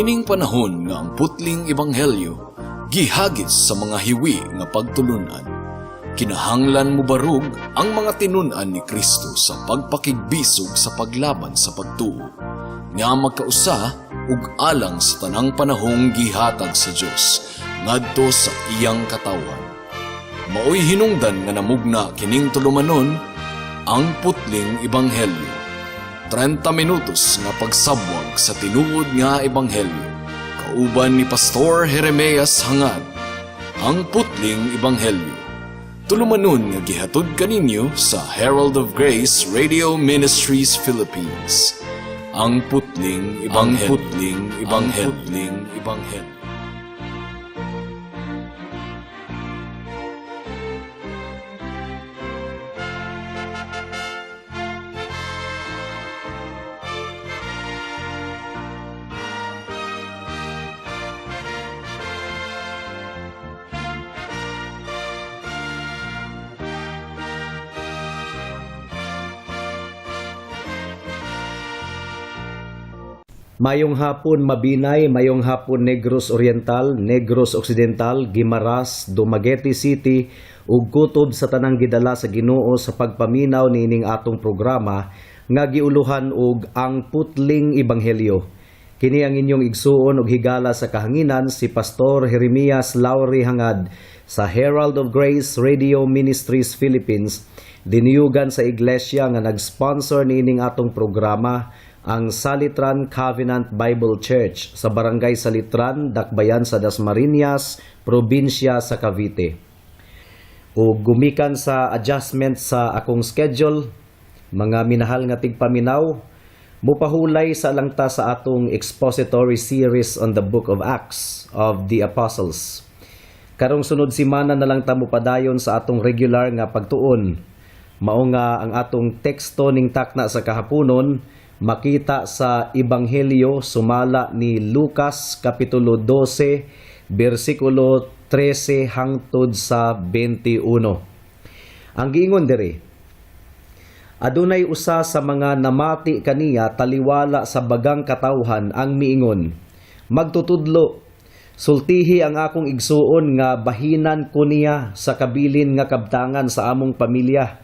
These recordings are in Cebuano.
Niining panahon nga ang putling ebanghelyo gihagis sa mga hiwi nga pagtulunan, kinahanglan mobarog ang mga tinun-an ni Kristo sa pagpakigbisog sa paglaban sa pagtuo nga magkausa ug alang sa tanang panahong gihatag sa Dios ngadto sa iyang katawhan. Maoy hinungdan nga namugna kining tulumanon, Ang Putling Ebanghelyo. 30 minutos nga pagsabwag sa tinuod nga ebanghelyo. Kauban ni Pastor Jeremias Hangad. Ang Putling Ebanghelyo. Tulumanon nga gihatod kaninyo sa Herald of Grace Radio Ministries Philippines. Ang Putling Ebanghelyo. Ang Putling Ebanghelyo. Ang Putling Ebanghelyo. Mayong hapon, Mabinay, mayong hapon, Negros Oriental, Negros Occidental, Guimaras, Dumaguete City ug kutob sa tanang gidala sa Ginoo sa pagpaminaw niining atong programa nga giuluhan og Ang Putling Ebanghelyo. Kini ang inyong igsuon og higala sa kahanginan, si Pastor Jeremias Lauri Hangad sa Herald of Grace Radio Ministries Philippines, diniyugan sa iglesia nga nag-sponsor niining atong programa, ang Salitran Covenant Bible Church sa Barangay Salitran, Dakbayan sa Dasmariñas, probinsya sa Cavite. O gumikan sa adjustment sa akong schedule, mga minahal nga tigpaminaw, mupahulay sa langta sa atong expository series on the Book of Acts of the Apostles. Karong sunod simana na lang ta mopadayon sa atong regular nga pagtuon. Mao nga ang atong teksto ning takna sa kahaponon makita sa Ebanghelyo sumala ni Lucas kapitulo 12 bersikulo 13 hangtod sa 21. Ang giingon diri, adunay usa sa mga namati kaniya taliwala sa bagang katawhan ang miingon, "Magtutudlo, sultihi ang akong igsuon nga bahinan ko niya sa kabilin nga kabtangan sa among pamilya."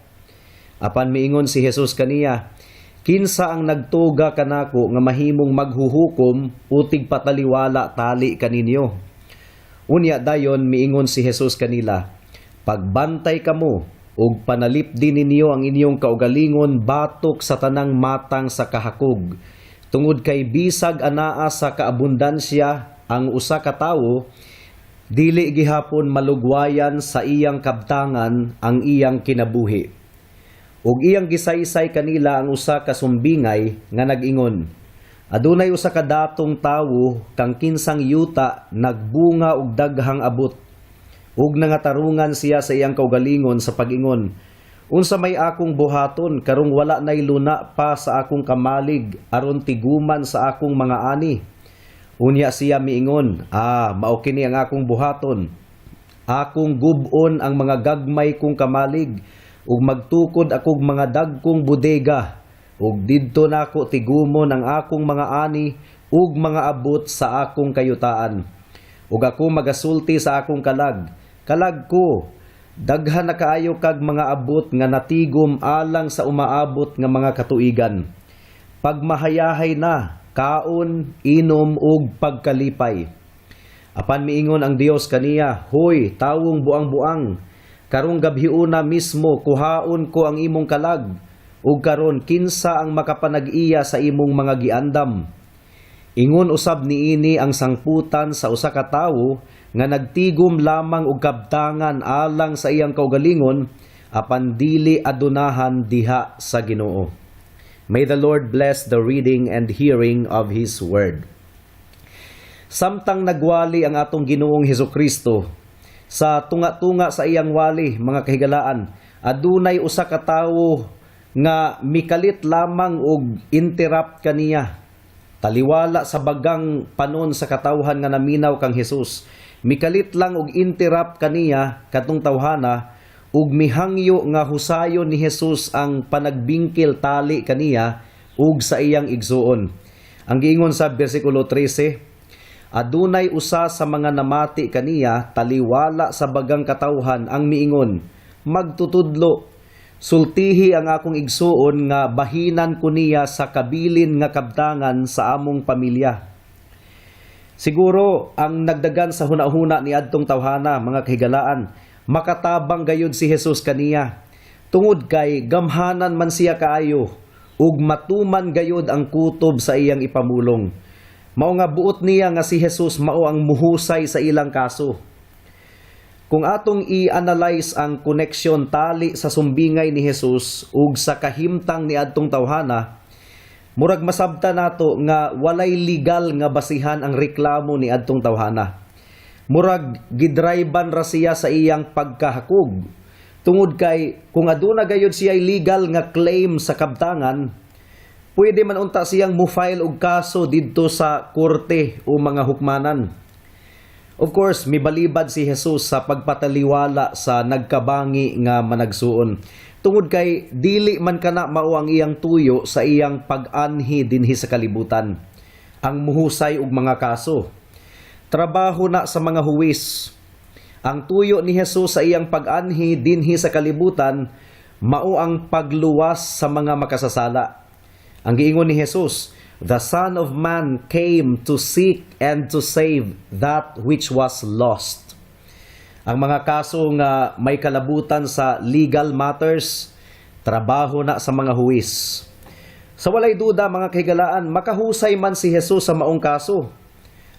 Apan miingon si Jesus kaniya, "Kinsa ang nagtuga kanako nga mahimong maghuhukom o tigpataliwala tali kaninyo?" Unya dayon miingon si Jesus kanila, "Pagbantay kamo ug panalipdi ninyo ang inyong kaugalingon batok sa tanang matang sa kahakog. Tungod kay bisag anaa sa kaabundansya ang usa ka tawo, dili gihapon malugwayan sa iyang kabtangan ang iyang kinabuhi." Ug iyang gisaysay kanila ang usa ka sumbingay nga nag-ingon, "Adunay usa ka datong tawo kang kinsang yuta nagbunga og daghang abot. Ug nangatarungan siya sa iyang kaugalingon sa pag-ingon, 'Unsa may akong buhaton karong wala nay luna pa sa akong kamalig aron tiguman sa akong mga ani?' Unya siya miingon, 'Ah, mao kini ang akong buhaton. Akong gub-on ang mga gagmay kong kamalig ug magtukod akog mga dagkong bodega ug didto nako tigumon ang akong mga ani ug mga abot sa akong kayutaan. Ug ako magasulti sa akong kalag, Kalag ko, daghan na kaayo kag mga abot nga natigom alang sa umaabot nga mga katuigan. Pagmahayahay na, kaon, inom ug pagkalipay.' Apan miingon ang Dios kaniya, 'Hoy, tawong buang-buang, karong gabhiuna mismo kuhaon ko ang imong kalag, ug karon kinsa ang makapanag-iya sa imong mga giandam?' Ingon usab niini ang sangputan sa usa ka tawo nga nagtigom lamang og kabtangan alang sa iyang kaugalingon apan dili adunahan diha sa Ginoo." May the Lord bless the reading and hearing of His Word. Samtang nagwali ang atong Ginoong Hesus Kristo sa tunga-tunga sa iyang wali, mga kahigalaan, adunay usa ka tawo nga mikalit lamang og interrupt kaniya. Taliwala sa bagang panon sa katawhan nga naminaw kang Hesus. Mikalit lang og interrupt kaniya katong tawhana ug mihangyo nga husayon ni Hesus ang panagbingkil tali kaniya ug sa iyang igsuon. Ang giingon sa bersikulo 13, Adunay usa sa mga namati kaniya taliwala sa bagang katawhan ang miingon, "Magtutudlo, sultihi ang akong igsuon nga bahinan ko niya sa kabilin nga kabtangan sa among pamilya." Siguro ang nagdagan sa hunahuna ni adtong tawhana, mga kahigalaan, makatabang gayud si Jesus kaniya. Tungod kay gamhanan man siya kaayo ug matuman gayud ang kutob sa iyang ipamulong. Mao nga buot niya nga si Jesus mao ang muhusay sa ilang kaso. Kung atong i-analyze ang connection, tali sa sumbingay ni Jesus ug sa kahimtang ni adtong tawhana, murag masabta nato nga walay legal nga basihan ang reklamo ni adtong tawhana. Murag gidrayban ra siya sa iyang pagkahakog. Tungod kay kung aduna gayud siya legal nga claim sa kabtangan, pwede man unta siyang mo-file og kaso didto sa korte o mga hukmanan. Of course, mibalibad si Jesus sa pagpataliwala sa nagkabangi nga managsuon. Tungod kay dili man kana mao ang iyang tuyo sa iyang pag-anhi dinhi sa kalibutan, ang muhusay og mga kaso. Trabaho na sa mga huwis. Ang tuyo ni Jesus sa iyang pag-anhi dinhi sa kalibutan mao ang pagluwas sa mga makasasala. Ang giingon ni Jesus, "The Son of Man came to seek and to save that which was lost." Ang mga kaso nga may kalabutan sa legal matters, trabaho na sa mga huwis. Sa walay duda, mga kahigalaan, makahusay man si Jesus sa maong kaso.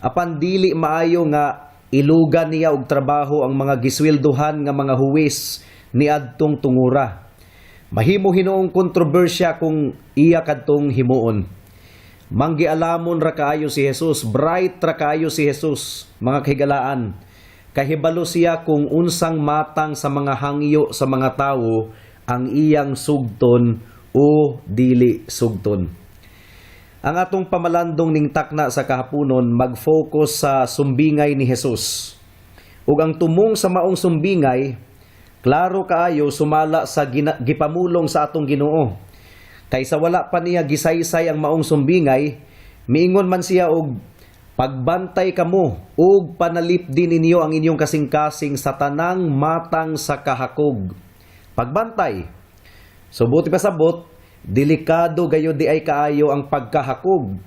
Apan dili maayo nga ilugan niya og trabaho ang mga gisweldohan nga mga huwis niadtong tungura. Mahimo hinuong kontrobersya kung iya kadtong himuon. Manggialamon ra kaayo si Jesus, bright ra kaayo si Jesus, mga kahigalaan. Kahibalo siya kung unsang matang sa mga hangyo sa mga tawo ang iyang sugton o dili sugton. Ang atong pamalandong ning takna sa kahaponon mag-focus sa sumbingay ni Jesus. Ug ang tumong sa maong sumbingay, klaro kaayo sumala sa gipamulong sa atong Ginoo. Kaysa wala pa niya gisaysay ang maong sumbingay, miingon man siya og "Pagbantay kamo ug panalipdi ninyo ang inyong kasing-kasing sa tanang matang sa kahakog." Pagbantay. So buot ipasabot, delikado gayud di ay kaayo ang pagkahakog.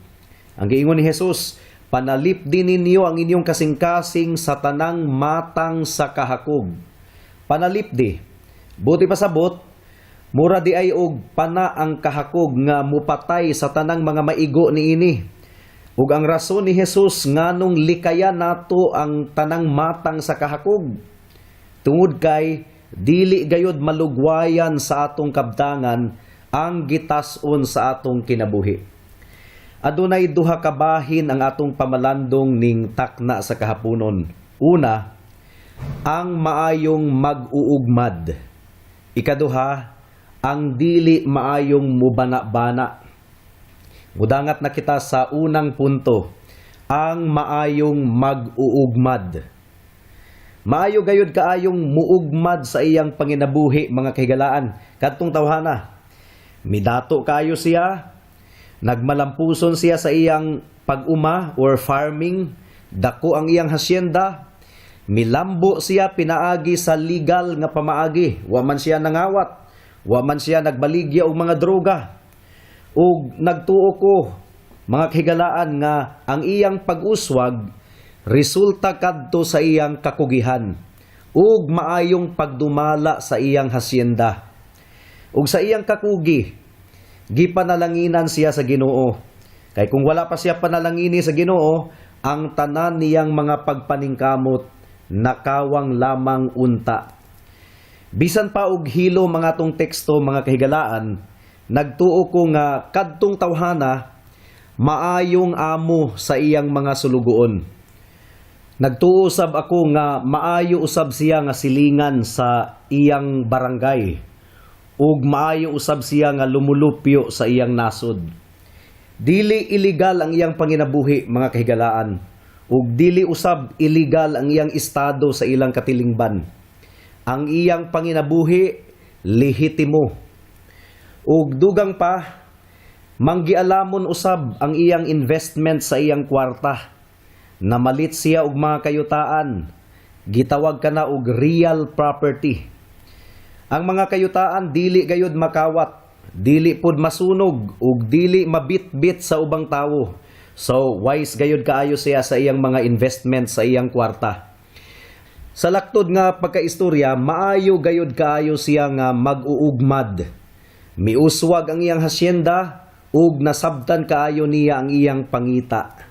Ang giingon ni Jesus, "Panalipdi ninyo ang inyong kasing-kasing sa tanang matang sa kahakog." Panalipdi. Buot ipasabot, mura di ay og pana ang kahakog nga mupatay sa tanang mga maigo niini. Ug ang rason ni Jesus nganong likayan nato ang tanang matang sa kahakog, tungod kay dili gayud malugwayan sa atong kabtangan ang gitas-on sa atong kinabuhi. Adunay duha ka bahin ang atong pamalandong ning takna sa kahaponon. Una, ang maayong mag-uugmad. Ikaduha, ang dili maayong mubana-bana. Mudangat na kita sa unang punto, ang maayong mag-uugmad. Maayo gayud kaayong muugmad sa iyang panginabuhi, mga kahigalaan, kadtong tawhana. Midato kayo siya, nagmalampuson siya sa iyang pag-uma or farming, dako ang iyang hasyenda, milambo siya pinaagi sa legal nga pamaagi, wa man siya nangawat, wa man siya nagbaligya og mga droga. Ug nagtuo ko, mga kahigalaan, nga ang iyang pag-uswag resulta kadto sa iyang kakugihan ug maayong pagdumala sa iyang hasyenda. Ug sa iyang kakugi, gipanalanginan siya sa Ginoo. Kay kung wala pa siya panalangini sa Ginoo, ang tanan niyang mga pagpaningkamot nakawang lamang unta. Bisan pa og hilo mga tong teksto, mga kahigalaan, nagtuo ko nga kadtong tawhana maayong amo sa iyang mga sulugoon. Nagtuo usab ako nga maayo usab siya nga silingan sa iyang barangay ug maayo usab siya nga lumulupyo sa iyang nasod. Dili illegal ang iyang panginabuhi, mga kahigalaan, ug dili usab illegal ang iyang estado sa ilang katilingban. Ang iyang panginabuhi lehitimo. Ug dugang pa, manggialamon usab ang iyang investment sa iyang kwarta. Namalit siya og mga kayutaan. Gitawag kana og real property. Ang mga kayutaan dili gayud makawat, dili pud masunog ug dili mabitbit sa ubang tawo. So wise gayud kaayo siya sa iyang mga investment sa iyang kwarta. Sa laktod nga pagkaistorya, maayo gayud kaayo siya nga mag-uugmad. Miuswag ang iyang hasyenda ug nasabtan kaayo niya ang iyang pangita.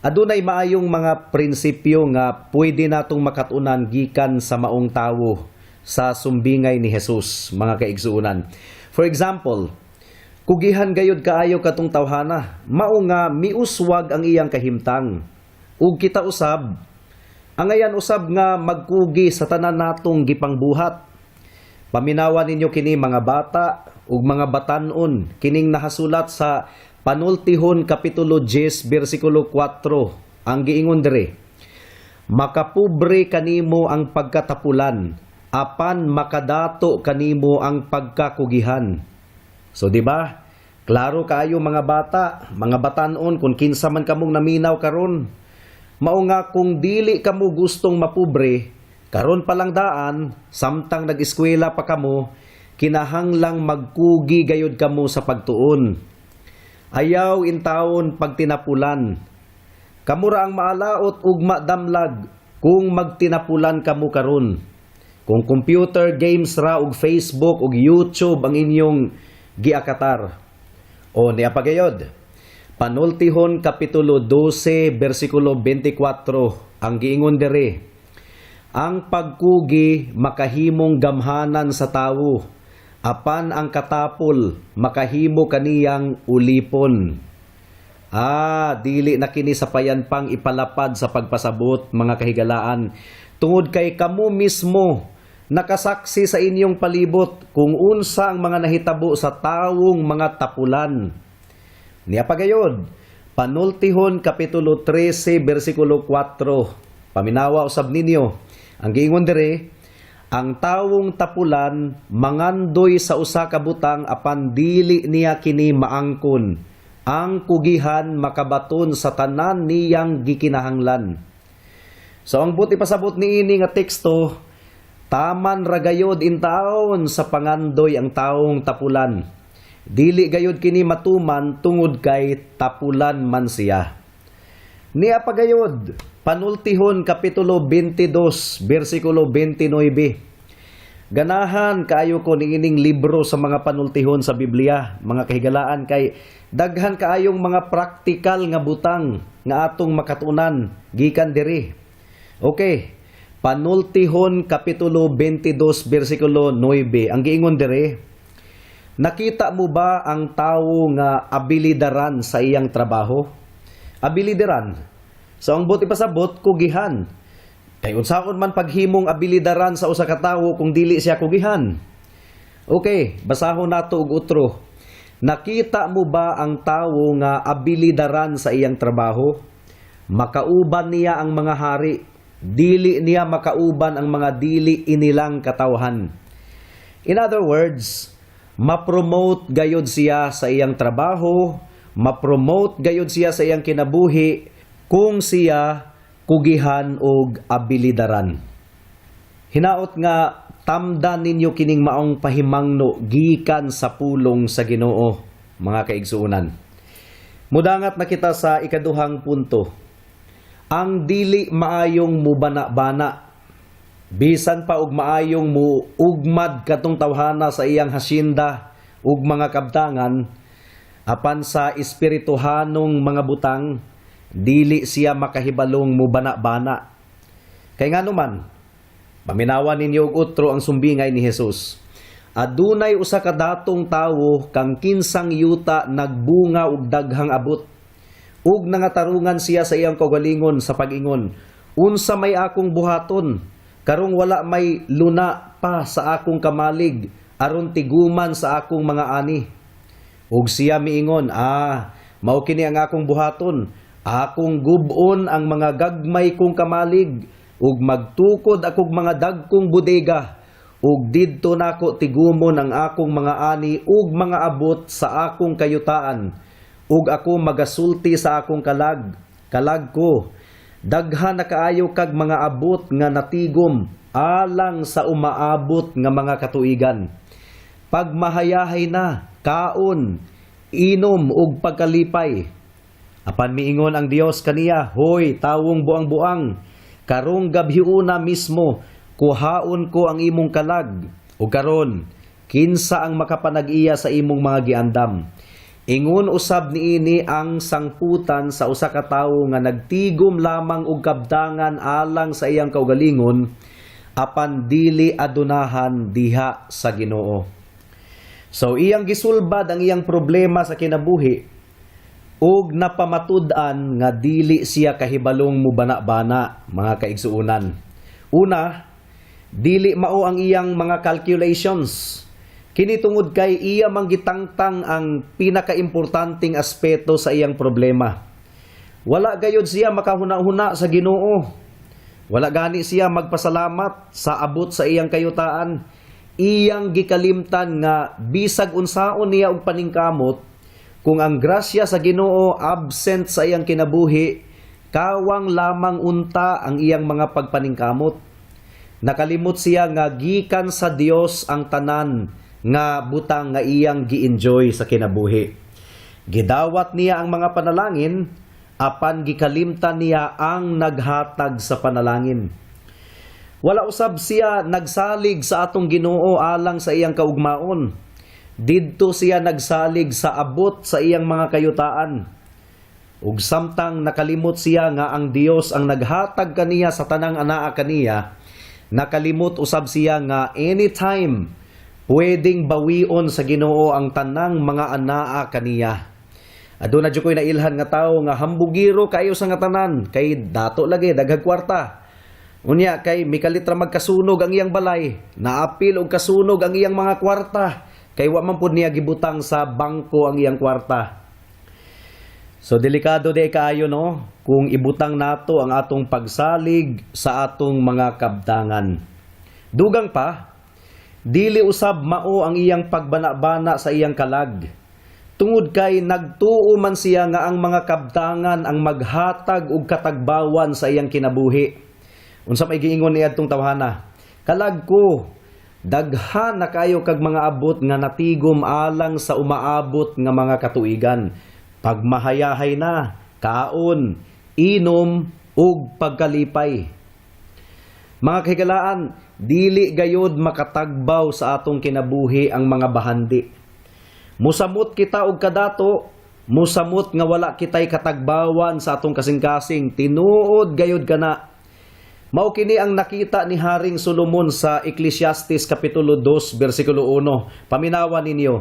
Adunay maayong mga prinsipyo nga pwede natong makatunan gikan sa maong tawo sa sumbingay ni Jesus, mga kaigsuonan. For example, kugihan gayud kaayo katong tawhana, mao nga miuswag ang iyang kahimtang. Ug kita usab, angayan usab nga magkugi sa tanan natong gipangbuhat. Paminawa ninyo kini, mga bata ug mga batan-on, kining nahasulat sa Panultihon kapitulo 10 bersikulo 4. Ang giingon diri: "Makapobre kanimo ang pagkatapulan, apan makadato kanimo ang pagkakugihan." So di ba? Klaro kaayo, mga bata, mga batan-on, kung kinsa man kamong naminaw karon. Mao nga kung dili kamo gustong mapobre, karon pa lang daan, samtang nag-eskwela pa kamo, kinahanglang magkugi gayud kamo sa pagtuon. Ayaw intawon pagtinapulan. Kamo ra ang maalaot ug madamlag kung magtinapulan kamo karon. Kung computer games ra ug Facebook ug YouTube ang inyong giakatar. O niya pagayod. Panultihon kapitulo 12 bersikulo 24, ang giingon diri: "Ang pagkugi makahimong gamhanan sa tawo, apan ang katapol makahimo kaniyang ulipon." Ah, dili na kini sapayan pang ipalapad sa pagpasabot, mga kahigalaan, tungod kay kamo mismo nakasaksi sa inyong palibot kung unsa ang mga nahitabo sa tawong mga tapulan. Niya pagayod, Panultihon Kapitulo 13, versikulo 4. Paminawa usab ninyo. Ang giingon dire: "Ang tawong tapulan mangandoy sa usa ka butang apan dili niya kini maangkon. Ang kugihan makabaton sa tanan niyang gikinahanglan." So ang buot ipasabot niini nga teksto, taman ra gayod intawon sa pangandoy ang taong tapulan. Dili gayod kini matuman tungod kay tapulan man siya. Niya pagayod, Panultihon Kapitulo 22, versikulo 29. Ganahan kaayo ko niining libro sa mga panultihon sa Biblia, mga kahigalaan, kay daghan kaayong mga praktikal nga butang nga atong makatunan gikan diri. Okay. Panultihon Kapitulo 22 versikulo 9. Ang giingon diri: "Nakita mo ba ang tawo nga abilidaran sa iyang trabaho?" Abilidaran. So ang buot ipasabot, kugihan. Kay unsaon man paghimong abilidaran sa usa ka tawo kung dili siya kugihan? Okay, basahon nato og utro. "Nakita mo ba ang tawo nga abilidaran sa iyang trabaho? Makauban niya ang mga hari, dili niya makauban ang mga dili inilang katawhan." In other words, ma-promote gayud siya sa iyang trabaho, ma-promote gayud siya sa iyang kinabuhi kung siya kugihan og abilidaran. Hinaot nga tamdan ninyo kining maong pahimangno gikan sa pulong sa Ginoo, mga kaigsuonan. Mudangat na kita sa ikaduhang punto. Ang dili maayong mubana-bana. Bisan pa og maayong mu ugmad katong tawhana sa iyang hasyenda ug mga kabtangan, apan sa espirituhanong mga butang, dili siya makahibalong mubana-bana. Kay ngano man? Paminawa ninyo og utro ang sumbingay ni Jesus. "Adunay usa ka datong tawo kang kinsang yuta nagbunga og daghang abot. Ug nangatarungan siya sa iyang kaugalingon sa pag-ingon, 'Unsa may akong buhaton karong wala may luna pa sa akong kamalig aron tiguman sa akong mga ani?' Ug siya miingon, 'Ah, mao kini ang akong buhaton. Akong gub-on ang mga gagmay kong kamalig ug magtukod akog mga dagkong bodega ug didto nako tigumon ang akong mga ani ug mga abot sa akong kayutaan. Ug ako magasulti sa akong kalag, Kalag ko, Daghan na kaayo kag mga abot nga natigom alang sa umaabot nga mga katuigan. Pagmahayahay na, kaon, inom ug pagkalipay. Apan miingon ang Dios kaniya, "Hoy, tawong buang-buang, karong gabhiuna mismo kuhaon ko ang imong kalag. Ug karon, kinsa ang makapanag-iya sa imong mga giandam?" Ingon usab niini ang sangputan sa usa ka tawo nga nagtigom lamang og kabtangan alang sa iyang kaugalingon, apan dili adunahan diha sa Ginoo. So iyang gisulbad ang iyang problema sa kinabuhi ug napamatud-an nga dili siya kahibalong mubana-bana, mga kaigsuonan. Una, dili mao ang iyang mga calculations. Kini tungod kay iya mang gitangtang ang pinakaimportanteng aspeto sa iyang problema. Wala gayod siya makahuna-huna sa Ginoo. Wala gani siya magpasalamat sa abot sa iyang kayutaan. Iyang gikalimtan nga bisag unsaon niya og paningkamot, kung ang grasya sa Ginoo absent sa iyang kinabuhi, kawang lamang unta ang iyang mga pagpaningkamot. Nakalimot siya nga gikan sa Dios ang tanan nga butang nga iyang gi-enjoy sa kinabuhi. Gidawat niya ang mga panalangin, apan gikalimtan niya ang naghatag sa panalangin. Wala usab siya nagsalig sa atong Ginoo alang sa iyang kaugmaon. Didto siya nagsalig sa abot sa iyang mga kayutaan. Ug samtang nakalimot siya nga ang Dios ang naghatag kaniya sa tanang anaa kaniya, nakalimot usab siya nga anytime pwedeng bawion sa Ginoo ang tanang mga anaa kaniya. Aduna jud ko'y nailhan nga tawo nga hambugiro kayo sa nga tanan kay dato lagi, daghag kwarta. Unya kay mikalit ra magkasunog ang iyang balay, naapil og kasunog ang iyang mga kwarta kay wa man pud niya gibutang sa bangko ang iyang kwarta. So delikado di kaayo, no, kung ibutang nato ang atong pagsalig sa atong mga kabtangan. Dugang pa, dili usab mao ang iyang pagbana-bana sa iyang kalag. Tungod kay nagtuo man siya nga ang mga kabtangan ang maghatag og katagbawan sa iyang kinabuhi. Unsa may giingon niya adtong tawhana? "Kalag ko, daghan na kayo kag mga abot nga natigom alang sa umaabot nga mga katuigan. Pagmahayahay na, kaon, inom, ug pagkalipay." Mga kahigalaan, dili gayod makatagbaw sa atong kinabuhi ang mga bahandi. Musamot kita og kadato, musamot nga wala kitay katagbawan sa atong kasing-kasing, tinuod gayod kana. Mao kini ang nakita ni Haring Solomon sa Ecclesiastes kapitulo 2 bersikulo 1. Paminawa ninyo.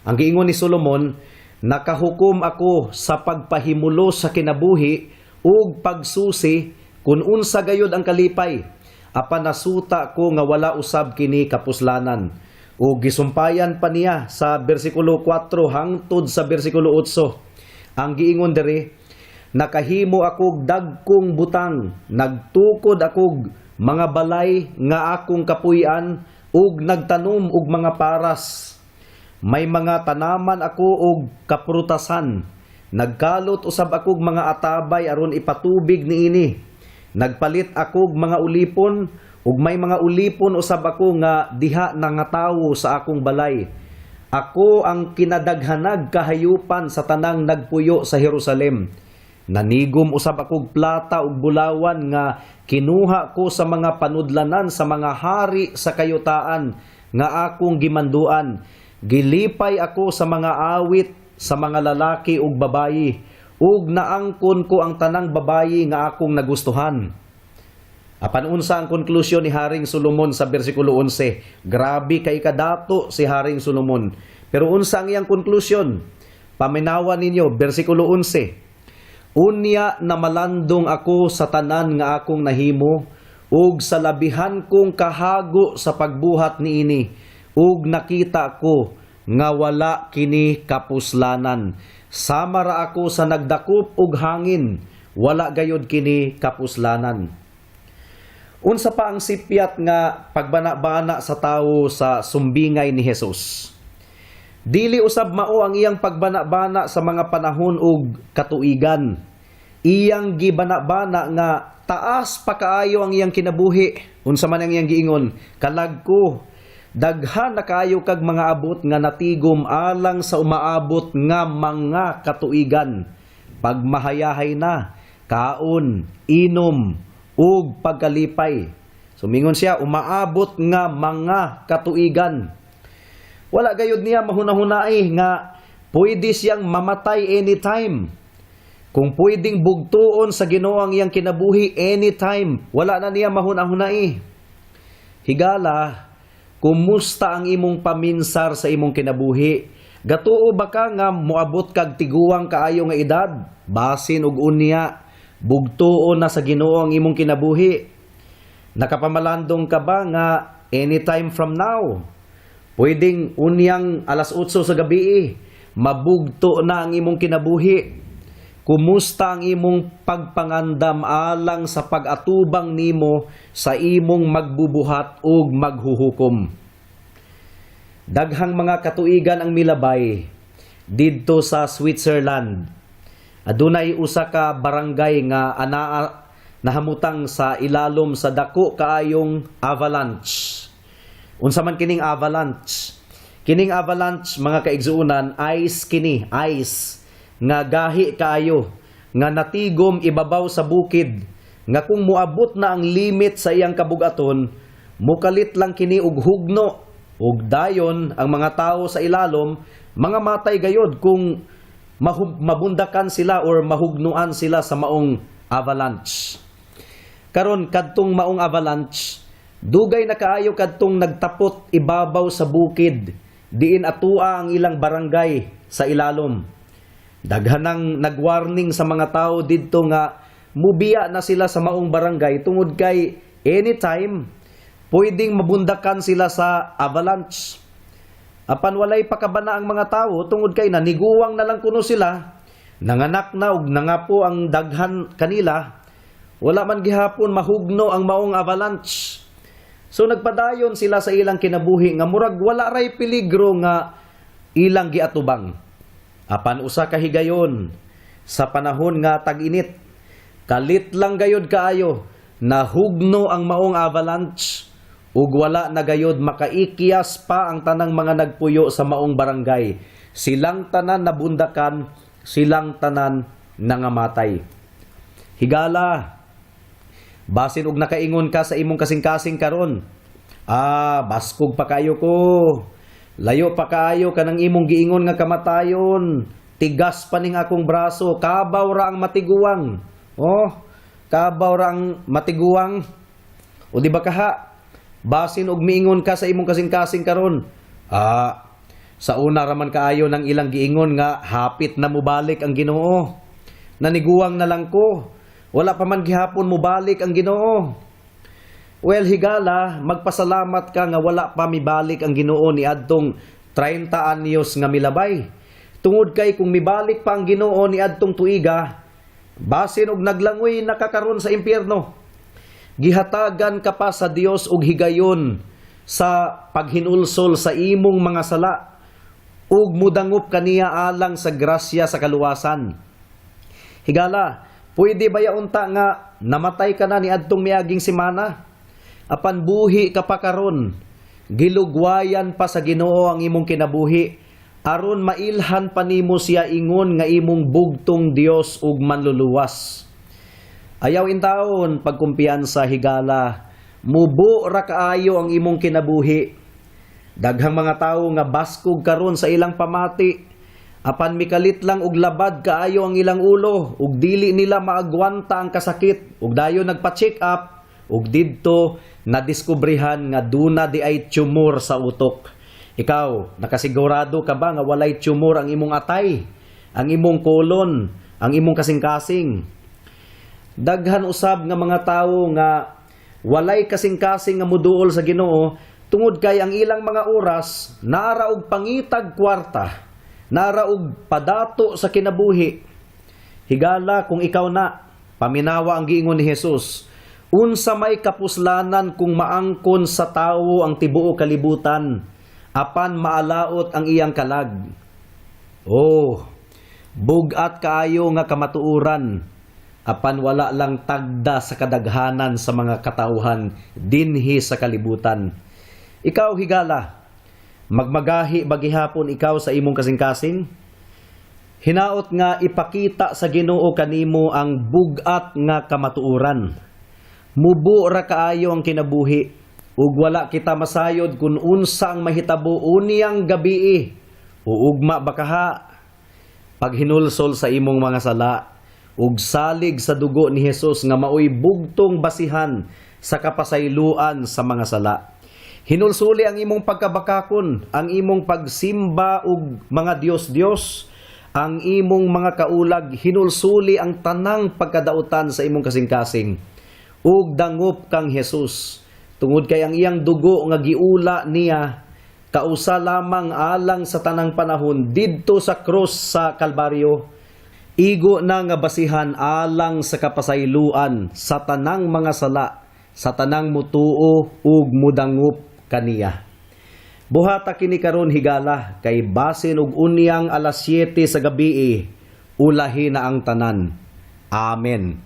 Ang giingon ni Solomon, "Nakahukom ako sa pagpahimulos sa kinabuhi ug pagsusi kun unsa gayud ang kalipay. Apan nasuta ko nga wala usab kini kapuslanan." Ug gisumpayan pa niya sa bersikulo 4 hangtod sa bersikulo 8. Ang giingon diri, "Nakahimo akog dagkong butang, nagtukod akog mga balay nga akong kapuy-an ug nagtanom og mga paras. May mga tanaman ako og kaprutasan. Nagkalot usab akog mga atabay aron ipatubig niini. Nagpalit akog mga ulipon ug may mga ulipon usab ako nga diha nangatawo sa akong balay. Ako ang kinadaghanag kahayupan sa tanang nagpuyo sa Jerusalem. Nanigom usab akog plata ug bulawan nga kinuha ko sa mga panudlanan sa mga hari sa kayutaan nga akong gimanduan. Gilipay ako sa mga awit sa mga lalaki ug babayi ug naangkon ko ang tanang babayi nga akong nagustuhan." Apan unsa ang konklusyon ni Haring Solomon sa bersikulo 11? Grabe kay kadato si Haring Solomon. Pero unsa ang iyang konklusyon? Paminawa ninyo, bersikulo 11. "Unya na malandong ako sa tanan nga akong nahimo ug sa labihan kong kahago sa pagbuhat niini, ug nakita ko nga wala kini kapuslanan. Sama ra ako sa nagdakop og hangin, wala gayod kini kapuslanan." Unsa pa ang sipyat nga pagbana-bana sa tawo sa sumbingay ni Jesus? Dili usab mao ang iyang pagbana-bana sa mga panahon ug katuigan. Iyang gibana-bana nga taas pa kaayo ang iyang kinabuhi. Unsa man ang iyang giingon, "Kalag ko, daghan na kaayo kag mga abot nga natigom alang sa umaabot nga mga katuigan. Pagmahayahay na, kaon, inom, ug pagkalipay." So mingon siya, umaabot nga mga katuigan. Wala gayud niya mahunahunai nga pwede siyang mamatay anytime. Kung pwedeng bugtuon sa Ginoo ang iyang kinabuhi anytime, wala na niya mahunahunai. Higala, kumusta ang imong paminsar sa imong kinabuhi? Gatuo ba ka nga moabot kag tiguang kaayo nga edad? Basin og unya, bugtuon na sa Ginoo ang imong kinabuhi. Nakapamalandong ka ba nga anytime from now, pwedeng unyang alas 8 sa gabi, mabugto na ang imong kinabuhi? Kumusta ang imong pagpangandam alang sa pag-atubang nimo sa imong magbubuhat ug maghuhukom? Daghang mga katuigan ang milabay didto sa Switzerland. Adunay usa ka barangay nga anaa nahamutang sa ilalom sa dako kaayong avalanche. Unsa man kining avalanche? Kining avalanche, mga kaigsuonan, ice kini, ice nga gahi kaayo nga natigom ibabaw sa bukid nga kung moabot na ang limit sa iyang kabugaton, mukalit lang kini og hugno ug dayon ang mga tao sa ilalom mga matay gayod kung mabundakan sila or mahugnuan sila sa maong avalanche. Karon, kadtong maong avalanche, dugay na kaayo kadtong nagtapot ibabaw sa bukid diin atua ang ilang barangay sa ilalom. Daghan nang nagwarning sa mga tao didto nga mubiya na sila sa maong barangay tungod kay anytime pwedeng mabundakan sila sa avalanche. Apan walay pakabana ang mga tao tungod kay naniguwang na lang kuno sila, nanganak na ug nangapo ang daghan kanila, wala man gihapon mahugno ang maong avalanche. So nagpadayon sila sa ilang kinabuhi nga murag wala ray peligro nga ilang giatubang. Apan usa ka higayon sa panahon nga tag-init, kalit lang gayod kaayo, nahugno ang maong avalanche ug wala na gayod makaikyas pa ang tanang mga nagpuyo sa maong barangay. Silang tanan nabundakan, silang tanan nangamatay. Higala, basin og nakaingon ka sa imong kasing-kasing karon, "Ah, baskog pa kayo ko. Layo pa kaayo kanang imong giingon nga kamatayon. Tigas pa ning akong braso, kabaw ra ang matiguang." Oh, kabaw ra ang matiguang. O di ba kaha? Basin og miingon ka sa imong kasing-kasing karon, "Ah, sa una raman kaayo ng ilang giingon nga hapit na mubalik ang Ginoo. Naniguwang na lang ko. Wala pa man gihapon mubalik ang Ginoo." Well, higala, magpasalamat ka nga wala pa mibalik ang Ginoo ni adtong 30 anyos nga milabay. Tungod kay kung mibalik pa ang Ginoo ni adtong tuiga, basin og naglangoy na ka karon sa impyerno. Gihatagan ka pa sa Dios og higayon sa paghinulsol sa imong mga sala ug mudangop kaniya alang sa grasya sa kaluwasan. Higala, pwede ba unta nga namatay ka na ni adtong miaging semana? Apan buhi ka pa karon. Gilugwayan pa sa Ginoo ang imong kinabuhi aron mailhan pa nimo siya ingon nga imong bugtong Dios ug manluluwas. Ayaw intawon pagkumpiyansa, higala. Mubo ra kaayo ang imong kinabuhi. Daghang mga tawo nga baskog karon sa ilang pamati. Apan mikalit lang og labad kaayo ang ilang ulo ug dili nila maagwanta ang kasakit ug dayon nagpa-check up ug didto nadiskubrehan nga duna di ay tumor sa utok. Ikaw, nakasigurado ka ba nga walay tumor ang imong atay, ang imong kolon, ang imong kasing-kasing? Daghan usab nga mga tawo nga walay kasing-kasing nga muduol sa Ginoo tungod kay ang ilang mga oras nara og pangitag kwarta, nara og padato sa kinabuhi. Higala, kung ikaw na, paminawa ang giingon ni Jesus. Unsa may kapuslanan kung maangkon sa tawo ang tibuok kalibutan apan maalaot ang iyang kalag? Oh, bugat kaayo nga kamatuoran. Apan wala lang tagda sa kadaghanan sa mga katawhan dinhi sa kalibutan. Ikaw, higala, magmagahi ba gihapon ikaw sa imong kasing-kasing? Hinaot nga ipakita sa Ginoo kanimo ang bug-at nga kamatuoran. Mubo ra kaayo ang kinabuhi ug wala kita masayod kung unsa ang mahitabo unyang gabii o ugma ba kaha. Paghinulsol sa imong mga sala ug salig sa dugo ni Hesus nga maoy bugtong basihan sa kapasayloan sa mga sala. Hinulsuli ang imong pagkabakakon, ang imong pagsimba og mga dios-dios, ang imong mga kaulag, hinulsuli ang tanang pagkadautan sa imong kasing-kasing. Ug dangop kang Hesus, tungod kay ang iyang dugo nga giula niya kausa lamang alang sa tanang panahon didto sa krus sa Kalbaryo. Igo na nga basihan alang sa kapasayloan sa tanang mga sala, sa tanang mutuo ug mudangop kaniya. Buhata kini karon, higala, kay basin og unyang alas 7 sa gabii, ulahi na ang tanan. Amen.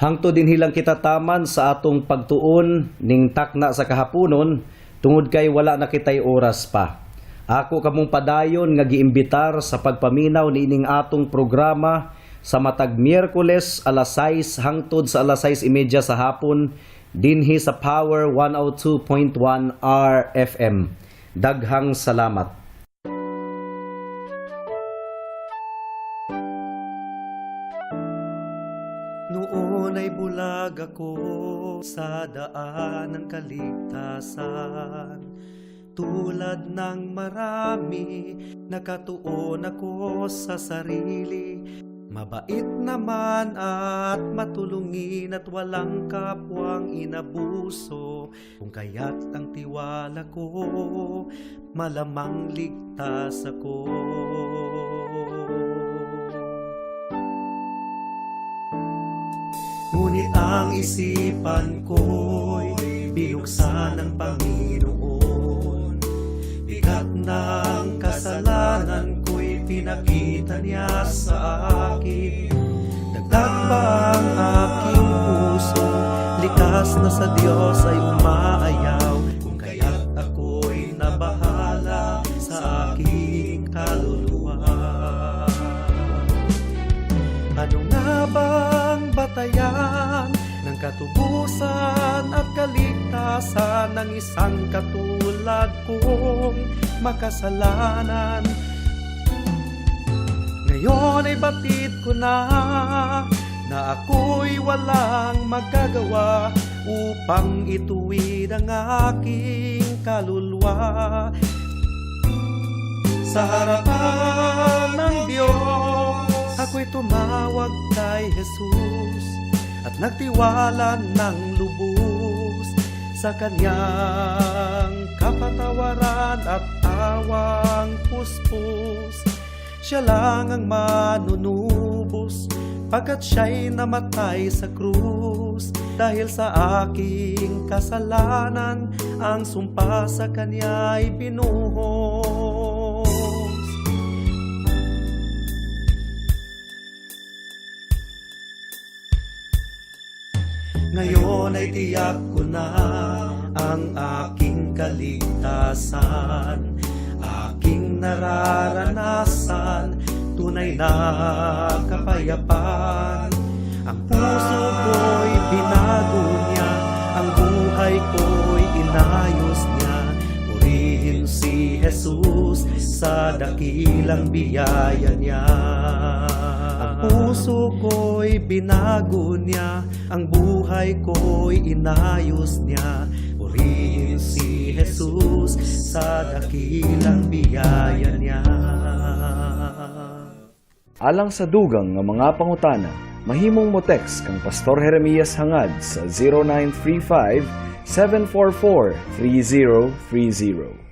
Hangtod dinhi lang kita taman sa atong pagtuon ning takna sa kahaponon tungod kay wala na kitay oras pa. Ako kamong padayon nga giimbitar sa pagpaminaw niining atong programa sa matag Miyerkules alas 6 hangtod sa alas 6:30 sa hapon dinhi sa Power 102.1 RFM. Daghang salamat. Noon ay bulag ako sa daan ng kaligtasan. Tulad ng marami, nakatuon ako sa sarili. Mabait naman at matulungin at walang kapwang inabuso. Kung kaya't ang tiwala ko, malamang ligtas ako. Ngunit ang isipan ko'y binuksan ng Panginoon. Bigat ng kasalanan ko'y pinakita niya sa akin. Dagdag pa ang aking puso, likas na sa Diyos ay umaayaw. Kung kaya't ako'y nabahala sa aking kaluluwa. Ano nga bang batayan ng katubusan at kaligtasan ng isang katulad kong makasalanan? Ngayon ay batid ko na na ako'y walang magagawa upang ituwid ang aking kaluluwa. Sa harapan ng Diyos, ako'y tumawag kay Jesus at nagtiwala ng lubos sa kanyang kapatawaran at awang puspos. Siya lang ang manunubos pagkat siya'y namatay sa krus. Dahil sa aking kasalanan, ang sumpa sa kanya'y binuhos. Ngayon ay tiyak ko na ang aking kaligtasan, aking nararanasan, tunay na kapayapaan. Ang puso ko'y binago niya, ang buhay ko'y inayos niya. Purihin si Jesus sa dakilang biyaya niya. Ang puso ko'y binago niya, ang buhay ko'y inayos niya. Purihin si Jesus sa dakilang biyaya niya. Alang sa dugang nga mga pangutana, mahimong mo text kang Pastor Jeremias Hangad sa 0935 744 3030.